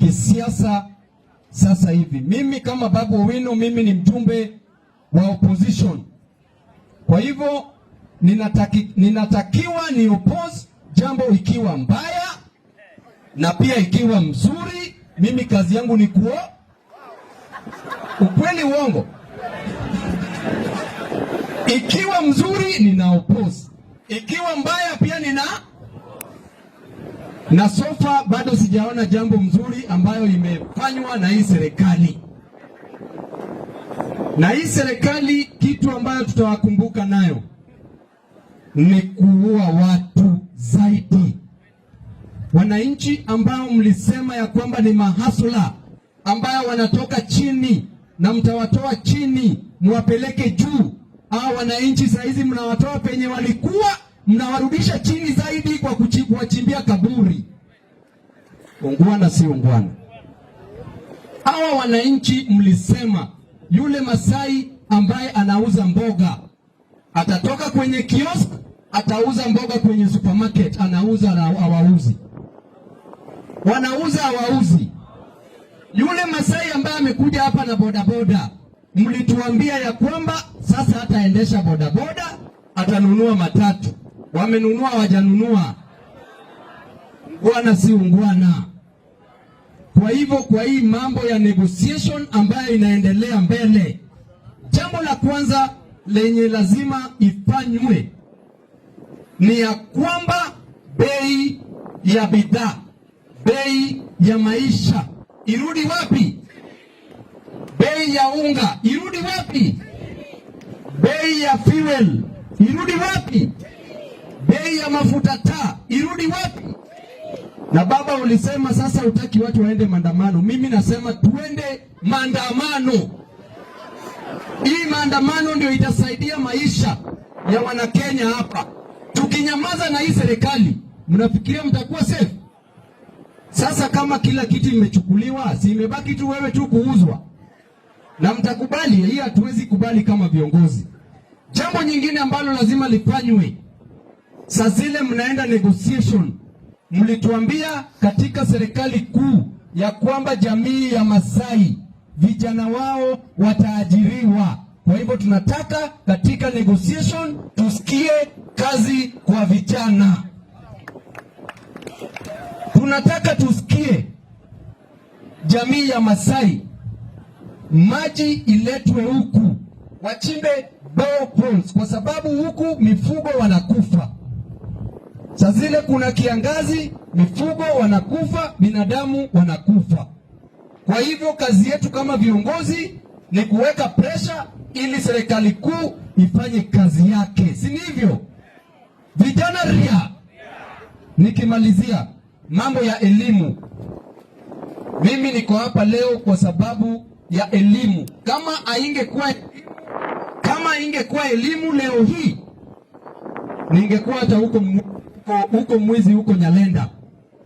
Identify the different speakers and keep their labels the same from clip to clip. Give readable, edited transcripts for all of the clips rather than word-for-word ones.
Speaker 1: kisiasa sasa hivi. Mimi kama Babu Owino, mimi ni mjumbe wa opposition, kwa hivyo ninatakiwa ni oppose jambo ikiwa mbaya na pia ikiwa mzuri. Mimi kazi yangu ni kuo ukweli, uongo. Ikiwa mzuri nina oppose, ikiwa mbaya pia nina na so far bado sijaona jambo mzuri ambayo imefanywa na hii serikali. Na hii serikali, kitu ambayo tutawakumbuka nayo ni kuua watu zaidi. Wananchi ambao mlisema ya kwamba ni mahasula ambayo wanatoka chini na mtawatoa chini muwapeleke juu. Hao wananchi saa hizi mnawatoa penye walikuwa, mnawarudisha chini zaidi kwa kuwachimbia kaburi. Ungwana si ungwana. Hawa wananchi mlisema yule Masai ambaye anauza mboga atatoka kwenye kiosk, atauza mboga kwenye supermarket, anauza na hawauzi, wanauza hawauzi. Yule Masai ambaye amekuja hapa na bodaboda, mlituambia ya kwamba sasa hataendesha bodaboda, atanunua matatu. Wamenunua hawajanunua? Ungwana si ungwana. Kwa hivyo, kwa hii mambo ya negotiation ambayo inaendelea mbele, jambo la kwanza lenye lazima ifanywe ni ya kwamba bei ya bidhaa, bei ya maisha irudi wapi? Bei ya unga irudi wapi? Bei ya fuel irudi wapi? Bei ya mafuta taa irudi wapi? Na baba, ulisema sasa hutaki watu waende maandamano. Mimi nasema tuende maandamano. Hii maandamano ndio itasaidia maisha ya Wanakenya hapa. Tukinyamaza na hii serikali, mnafikiria mtakuwa safe? Sasa kama kila kitu imechukuliwa, si imebaki tu wewe tu kuuzwa, na mtakubali? Hii hatuwezi kubali kama viongozi. Jambo nyingine ambalo lazima lifanywe, saa zile mnaenda negotiation, mlituambia katika serikali kuu ya kwamba jamii ya Masai vijana wao wataajiriwa. Kwa hivyo tunataka katika negotiation tusikie kazi kwa vijana. Tunataka tusikie jamii ya Masai, maji iletwe huku, wachimbe boreholes, kwa sababu huku mifugo wanakufa. Saa zile kuna kiangazi, mifugo wanakufa, binadamu wanakufa. Kwa hivyo kazi yetu kama viongozi ni kuweka pressure ili serikali kuu ifanye kazi yake, si ndivyo? Vijana ria. Nikimalizia mambo ya elimu, mimi niko hapa leo kwa sababu ya elimu. Kama ingekuwa elimu leo hii ningekuwa hata huko Mwizi huko Nyalenda,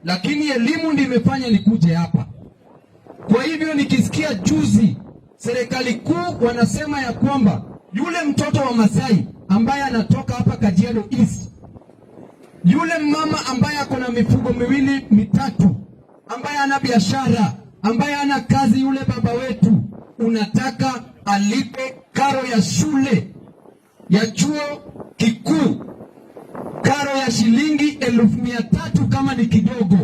Speaker 1: lakini elimu ndiyo imefanya nikuje hapa. Kwa hivyo nikisikia juzi serikali kuu wanasema ya kwamba yule mtoto wa Masai ambaye anatoka hapa Kajiado East, yule mama ambaye ako na mifugo miwili mitatu, ambaye ana biashara, ambaye ana kazi, yule baba wetu unataka alipe karo ya shule ya chuo kikuu, karo ya shilingi 300,000 kama ni kidogo,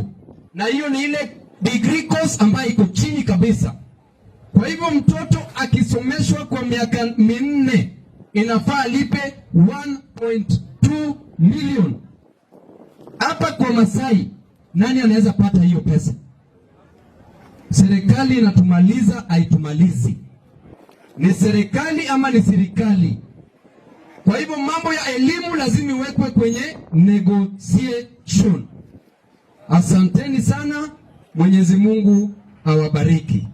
Speaker 1: na hiyo ni ile degree course ambayo iko chini kabisa. Kwa hivyo mtoto akisomeshwa kwa miaka 4 inafaa alipe 1.2 million. Hapa kwa Masai nani anaweza pata hiyo pesa? Serikali inatumaliza, haitumalizi? Ni serikali ama ni serikali? Kwa hivyo mambo ya elimu lazima iwekwe kwenye negotiation. Asanteni sana, Mwenyezi Mungu awabariki.